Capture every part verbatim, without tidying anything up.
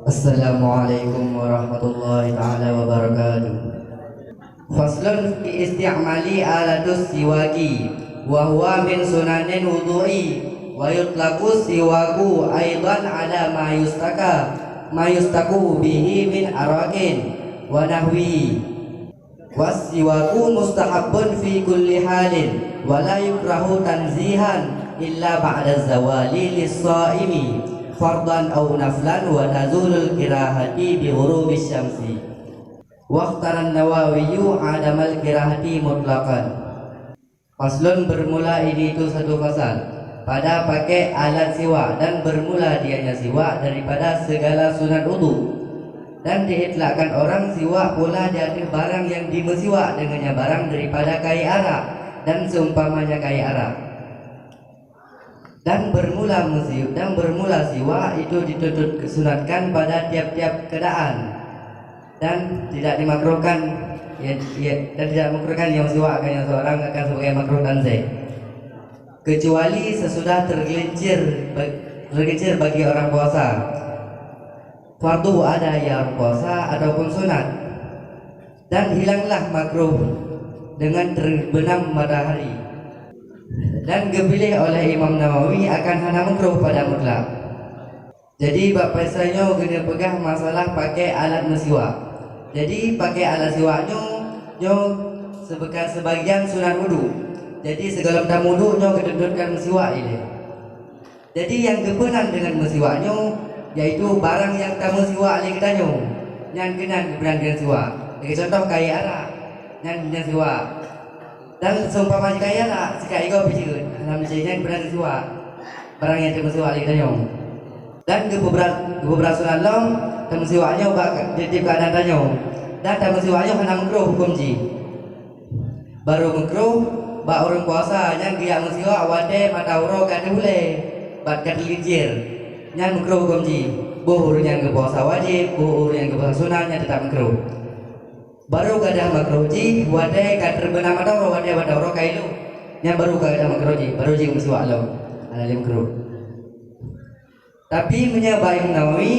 Assalamualaikum warahmatullahi taala wabarakatuh. Faslun fi isti'mali alatus siwaki, wa huwa min sunanin wudu'i, wa yutlaqu siwaku aidan ala ma yustaka, ma yustaqu bihi min araqin wa nahwihi. Wassiwaku mustahabbun fi kulli halin, wa la yukrahu tanzihan illa ba'da zawali lis-shaimi, fardan aw naflan, wa tazulul kirahati bi ghurubi syamsi. Wakhtaran Nawawiyyu adamal kirahati mutlaqan. Faslun, bermula ini itu satu fasal pada pakai alat siwak, dan bermula dianya siwak daripada segala sunat wudu. Dan diitlakkan orang siwak pula di ateueh barang yang dimeusiwak dengannya barang daripada kayèe arak dan seumpamanya kayèe arak. Dan bermula meusi-, dan bermula siwak itu dituntut kesunatkan pada tiap-tiap keadaan, dan tidak dimakruhkan, ya, ya, dan tidak dimakruhkan yang siwak akan yang seorang akan sebagai makruh tanzih, kecuali sesudah tergelincir ba-, tergelincir bagi orang puasa. Fardu ada ya orang puasa ataupun sunat. Dan hilanglah makruh dengan terbenam matahari. Dan geupiléh oleh Imam Nawawi akan hana makruh pada mutlak. Jadi, bak peuriksa nyoe geuneuk peugah masalah pakai alat meusiwak. Jadi, pakai alat siwak nyoe, nyoe sebekas sebagian sunat wudu. Jadi, sigohlom tameuwudu nyoe geutuntot meusiwak ilée. Jadi, nyang geupeunan deungon meusiwak nyoe, yaitu barang nyang tameusiwak lé geutanyoe, nyan keunan geupeunan deungon siwak. Lagée contoh, kayèe arak, nyan, nyan siwak. Dan seumpama jih kayèe arak, sikat igoe pih jeuet, alhamdulillah, nyan geupeunan deungon siwak, barang nyang tameusiwak lé geutanyoe. Dan geupeubra-, geupeubra sunat lom tameusiwak nyoe bak tieb-tieb keuadaan tanyoe, dan tameusiwak nyoe hana makruh huköm jih. Barô makruh bak ureuëng puasa nyang geujak meusiwak watée mata uroe ka teuhulée, bat ka teulincir. Nyan makruh huköm jih, boh ureuëng nyang geupuasa wajéb, boh ureuëng nyang geupuasa sunat, nyan teutab makruh. Barô gadôh makruh jih watée ka teubeuna mata uroe, watée mata uroe ka ilop. Nyan barô gadôh makruh jih, barô jih meusiwak lom. Hana lé makruh. Tapi meunyoe bak Imam Nawawi,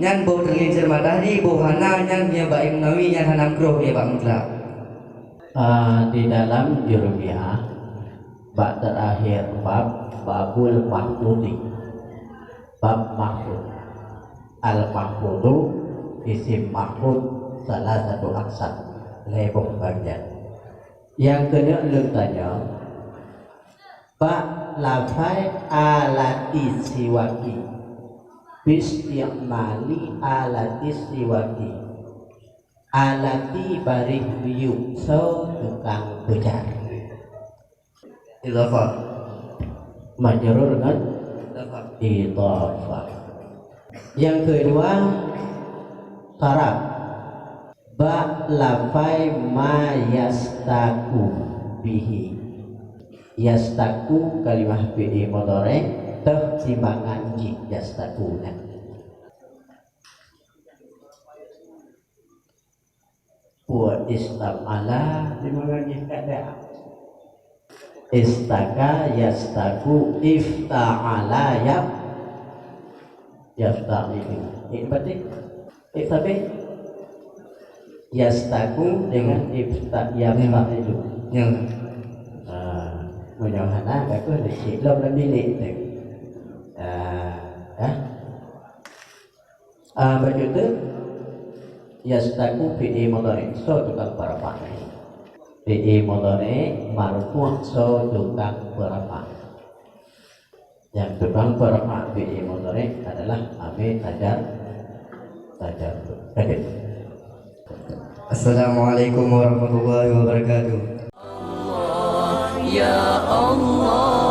nyan boh teulincir matahari, boh hana, nyan meunyoe bak Imam Nawawi nyan hana makruh lé bak mutlak. Ah, di dalam Jurumiyah, bak terakhir bab, Babul Mahfudi. Bab Mahfud. Al-Mahfudu, isim Mahfud, salah satu aksam, lhée boh bagian. Nyang keuneuk lôn tanyong, bak lafai alati siwaki, bisti'mali alati siwaki, alati barih miyueb soe tukang peujar. Idhafah. Majrur ngon idhafah. Idhafah. Nyang keudua, taraf. Bak lafai ma yastaku bihi. Yastaku kalimah fi'il mudhari' teuh timbangan jih yastaku nyan. Buet istamala timbangan jih kada. Istaka, yastaku, ifta'ala, yaf-, yafta'ilu. Eh, berarti, eh, tapi, yastaku dengan ifta-, yafta'ilu. Ya. Ah, meunyoe hana, bagus, di situ dalam bilik tu. Ah, ah. Ah, begitu, yastaku fi'il mudhari', soe tukang peurapat. Fi'il mudhari' marfu', soe tukang peurapat. Nyang tukang peurapat fi'il mudhari' adalah amir tajar, tajar, tajar. Assalamualaikum warahmatullahi wabarakatuh. Allah, ya Allah.